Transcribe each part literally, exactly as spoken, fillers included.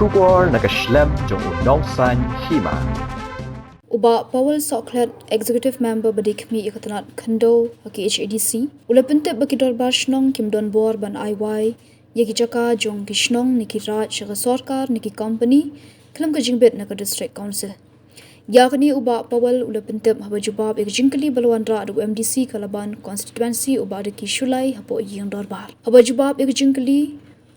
Khubor na ka shlem jong u nongsan hima. U Bah Powell Sohkhlet, Executive Member ba dei khmih ïa ka tnat khyndew ha ka H A D C, u la pyntip ba ki dorbar shnong kim don bor ban ai wai ïa ki jaka jong ki shnong ne ki raid sha ka sorkar ne ki company khlem ka jingbit na ka District Council. Ïa kane u Bah Powell u la pyntip haba jubab ïa ka jingkylli ba la wanrah da u M D C Kalaban Constituency u Bah Ricky Shullai hapoh ïing dorbar. Haba jubab ïa ka jingkylli,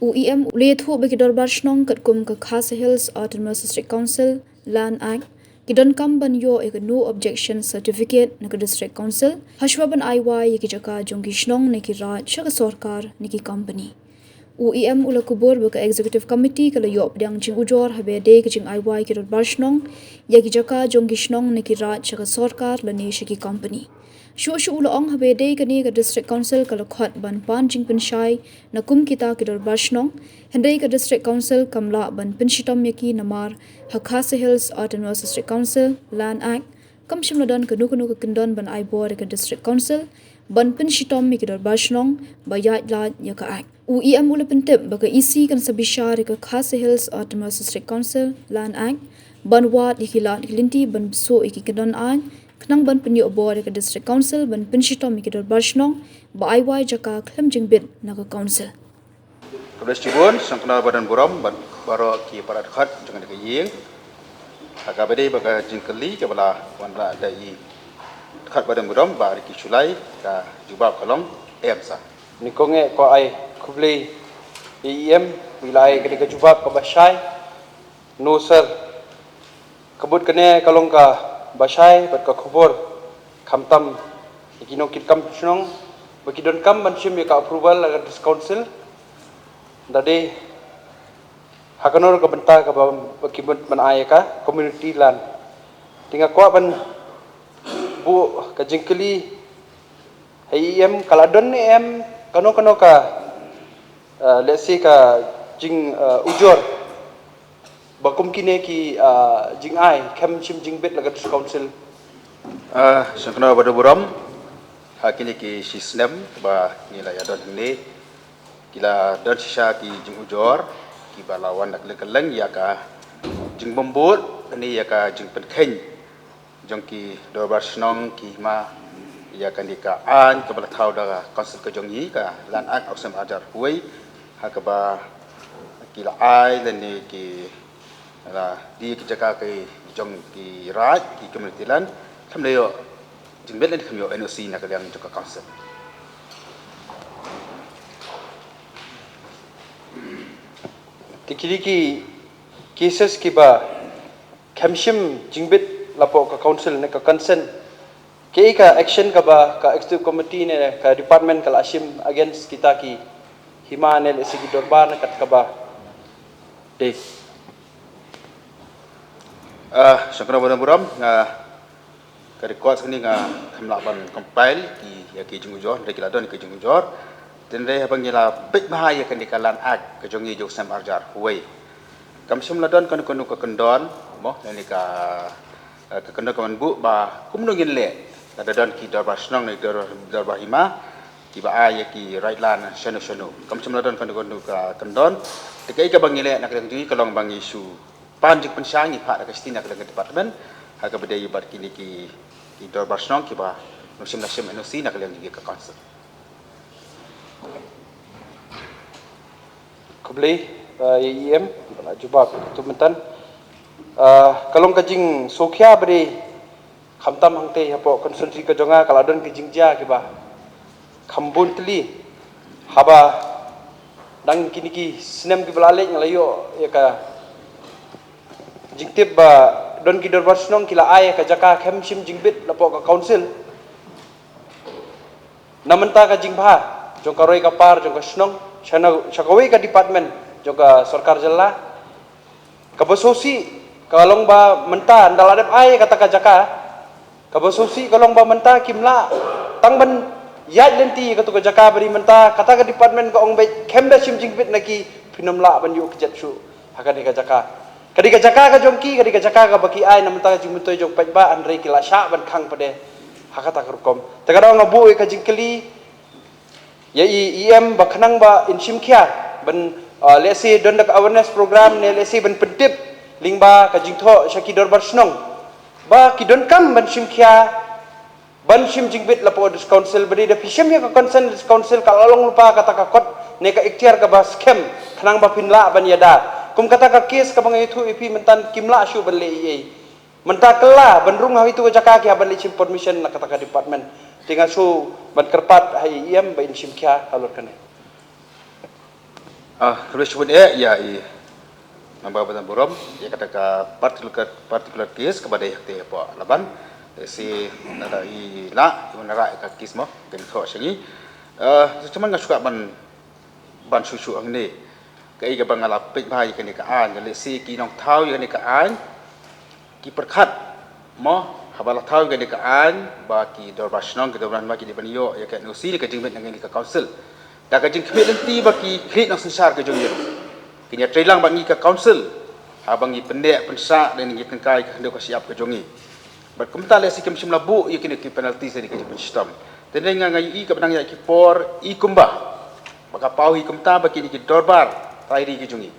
u E M u la ïathuh ba ki dorbar shnong katkum ka Khasi Hills Autonomous District Council Land Act ki donkam ban ïoh ïa ka No Objection Certificate na ka District Council hashwa ban ai wai ïa ki jaka jong ki shnong ne ki raid sha ka sorkar ne ki company. U E M u la kubur ba ka Executive Committee ka la ïoh pdiang jingujor haba ïadei ka jingai wai ki dorbar shnong ïa ki jaka jong ki shnong ne ki raid sha ka sorkar lane sha ki company. Shuh shuh u la ong haba ïadei kane ka District Council ka la khot ban pan jingpynshai na kum kita ki dorbar shnong, hynrei ka District Council kam lah ban pynshitom ïa ki namar ha Khasi Hills Autonomous District Council Land Act kam shym la don kano kano ka kyndon ban ai bor ïa ka District Council ban pynshitom ïa ki dorbar shnong ba ïaid lad ïa ka Act. U E M u la pyntip ba ka E C kan sa bishar ïa ka Khasi Hills Autonomous District Council Land Act ban wad ïa ki lad ki lynti ban bsuh ïa ki kyndon aiñ khnang ban pynïoh bor ïa ka District Council ban pynshitom ïa ki dorbar shnong ba ai wai jaka khlem jingbit na ka Council. Khublei shibun, sngewbha ba don burom bad baroh ki para dkhot jong kane ka ïing. Ha kaba dei ba ka jingkylli kaba la wanrah da i dkhot ba don burom Bah Ricky Shullai, ka jubab ka long em sa. Ni ko ngeh ko ai khublei E M, wi la ai kane ka jubab kaba shai. No sir. Ka bud kane ka long kaba shai bad ka khubor khamtam ïa ki nongkitkam shnong ba ki donkam ban shim ïa ka approval na ka District Council. Da dei ha kano ka bynta kaba ki mut ban ai ïa ka community land. Te nga kwah ban buh ka jingkylli ha E M, ka la don ne em kano kano ka, eh, let's say ka jing, eh, ujor ba kum kine ki, ah, jingai khlem shim jingbit na ka District Council. Ah, sngewbha ba don burom, ha kine ki shi snem ba ngi la ïa don hangne, ki la don shisha ki jingujor kiba la wan na ka liang ka liang ïa ka jingbym bud ne ïa ka jingpynkheiñ jong ki dorbar shnong ki hima ïa kane ka aiñ kaba la thaw da ka Council ka jong ngi, ka Land Act ar hajar hynriew, ha kaba ki la ai lane ki la die ki jaka ki jong ki raid, ki community land, khlem da ïoh jingbit lane khlem ïoh N O C na ka liang jong ka Council. Te kine ki cases kiba khlem shim jingbit hapoh ka Council ne ka consent, kaei ka action kaba ka Executive Committee ne ka department ka la shim against kita ki hima ne lehse ki dorbar ne kat kaba dei? Ah, sngewbha ba don burom, nga ka record kane nga khlem lah ban compile ki ïa ki jingujor, hynrei ki la don ki jingujor. Te hynrei haba ngi la peit bha ïa kane ka Land Act ka jong ngi jong u snem ar hajar hynriew, kam shym la don kano kano ka kyndon, mo, lane ka, eh, ka kyndon ka ban buh ba kumno ngin leh lada don ki dorbar shnong ne dor-, dorbar hima kiba ai ïa ki raid land shano shano. Kam shym la don kano kano ka kyndon. Te kaei kaba ngi leh na ka liang jong ngi ka long ba ngi shu pan jingpynshai, ngi phah da ka shithi na ka liang ka department ha kaba dei bad kine ki, ki dorbar shnong kiba ym shym la shim N O C na ka liang jong ka Council. Khublei, uh, E M, la jubab tu mynta. Uh, ka long ka jingsngewkhia ba dei khamtam hangtei hapoh constituency ka jong nga ka la don ki jingjia kiba kham bun tylli haba dang kine ki snem kiba la leit nga la ïoh ïa ka jingtip ba don ki dorbar shnong ki la ai ïa ka jaka khlem shim jingbit hapoh ka Council. Na mynta ka jingbha jong ka roi ka par jong ka shnong sha na, sha kawei ka department jong ka sorkar jylla, kaba sngewsih ka long ba mynta ynda la dep ai kata ka jaka, kaba sngewsih ka long ba mynta kim lah tang ban ïaid lynti katu ka jaka ba dei mynta kata ka department ka ong beit khlem da shim jingbit na ki, phin ym lah ban ïoh kjat shuh ha kane ka jaka. Ka dei ka jaka ka jong ki, ka dei ka jaka kaba ki ai na mynta ka jingmyntoi jong paidbah, hynrei ki la shah ban khang pat de ha kata ka rukom. Te ka daw nga buh ïa ka jingkylli ïa i E M ba khnang ba in shim khia ban Uh, let's say don da ka awareness program ne, let's say ban pyntip lyngba ka jingthoh sha ki dorbar shnong ba ki donkam ban shim khia, ban shim jingbit lypa District Council. Ba dei da phi shim ïa ka consent District Council ka la long lypa kata ka kot ne ka iktiar kaba skhem khnang ba phin lah ban ïada. Kum kata ka case kaba nga ïathuh ïa phi mynta kim lah shuh ban leh ei ei. Mynta kylla ban rung ha itu ka jaka ki hap ban leit shim permission na kata ka department. Te nga shu ban kyrpad ha i E M ba in shim khia halor kane. Ah, khublei shibun eh ïa i Member ba don burom ïa kata ka particular, particular case kaba dei hakte hapoh Laban. Te shi nada i la i wanrah ïa ka case mo, kan thoh sha ngi. Ah, cuman nga shu kwah ban ban shu shu hangne. Kaei kaba nga la peit bha ïa kane ka aiñ, lehse ki nongthaw ïa kane ka aiñ ki pyrkhat mo, haba la thaw ïa kane ka aiñ ba ki dorbar shnong, ki dorbar shnong ki dei ban ïoh ïa ka N O C ne ka jingmut na kane ka council. Da ka jingkhmih lynti ba ki khlieh nongsynshar ka jong ngi ruh kin ïatreilang bad ngi ka council haba ngi pynneh pynshah ne ngi tyngkai ka khyndew ka shyiap ka jong ngi. Bad kumta lehse kim shym la buh ïa kine ki penalties ne ka jingpynshitom. Te nga nga ïohi kaba dang ïaid ki por i kumba ba ka paw hi kumta ba kine ki dorbar trai ri ki jong ngi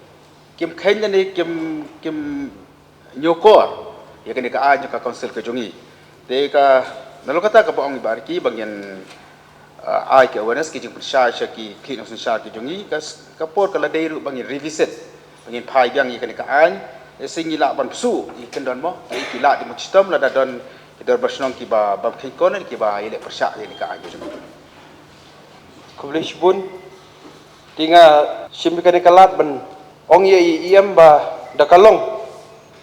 kim kheiñ lane kim, kim ñiewkor ïa kane ka aiñ jong ka council ka jong ngi. Te ka nalor kata kaba ong i Bah Ricky ba ngin, ah, ai ki awareness, ki jingpynshai sha ki khlieh nongsynshar ki jong ngi. Ka, ka por ka la dei ruh ba ngin revisit, ba ngin phai biang ïa kane ka aiñ. Lehse ngi lah ban pyrshah ïa ki kyndon mo, ïa ki lah dei ban shitom lada don ki dorbar shnong kiba bam kheiñ kor ne kiba ïaleh pyrshah ïa kane ka aiñ ka jong ngi. Khublei shibun. Te nga shim ïa kane ka lad ban ong ïa i E M ba da ka long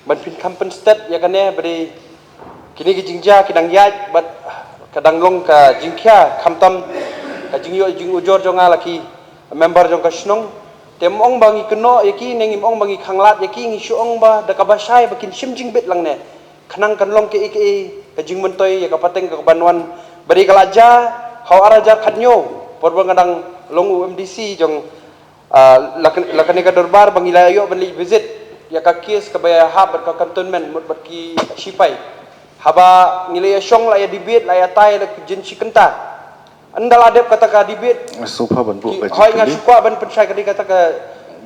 ban pynkham pynstet ïa kane ba dei kine ki jingjia ki dang ïaid bad ka dang long ka jingkhia khamtam ka jingïoh jingujor jong nga la ki member jong ka shnong. Te ym ong ba ngi kynnoh ïa ki ne ngim ong ba ngi khanglad ïa ki, ngi shu ong ba da kaba shai ba kin shim jingbit lang ne khnang kan long kaei kaei ka jingmyntoi ïa ka pateng ka ban wan. Ba dei ka la jia ha u ar hajar khathynñiew por ba nga dang long u M D C jong, ah, la kane ka dorbar ba ngi la ïoh ban leit visit ïa ka case kaba ïahap bad ka cantonment mut bad ki shipai. Haba ngi la ïashong, la ïa debate, la ïatai, la jin shi kynta. Ynda la dep kata ka debate, hoi nga shu kwah ban pynshai ka dei kata ka,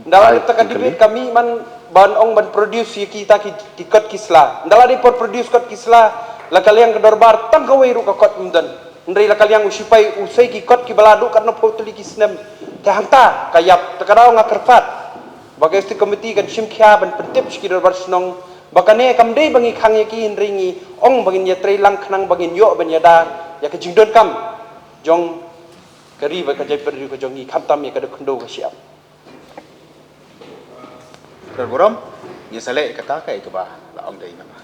ynda la dep kata ka debate ka mih man ban ong ban produce ïa kita ki, ki kot ki sla. Ynda la dei por produce kot ki sla, la ka liang ka dorbar tang kawei ruh ka kot ym don. Hynrei la ka liang u shipai u sei ki kot kiba la duh katno phew tylli ki snem. Te hangta ka ïap, te ka daw nga kyrpad ba ka executive committee kan shim khia ban pyntip sha ki dorbar shnong ba kane kam dei ba ngi khang ïa ki, hynrei ngi ong ba ngin ïatreilang khnang ba ngin ïoh ban ïada ïa ka jingdonkam jong ka ri bad ka jaitbynriew ka jong ngi khamtam ïa ka dei khyndew ka shyiap. Khublei burom. Ngin sa leh ïa kata kaei kaba la ong da i Member.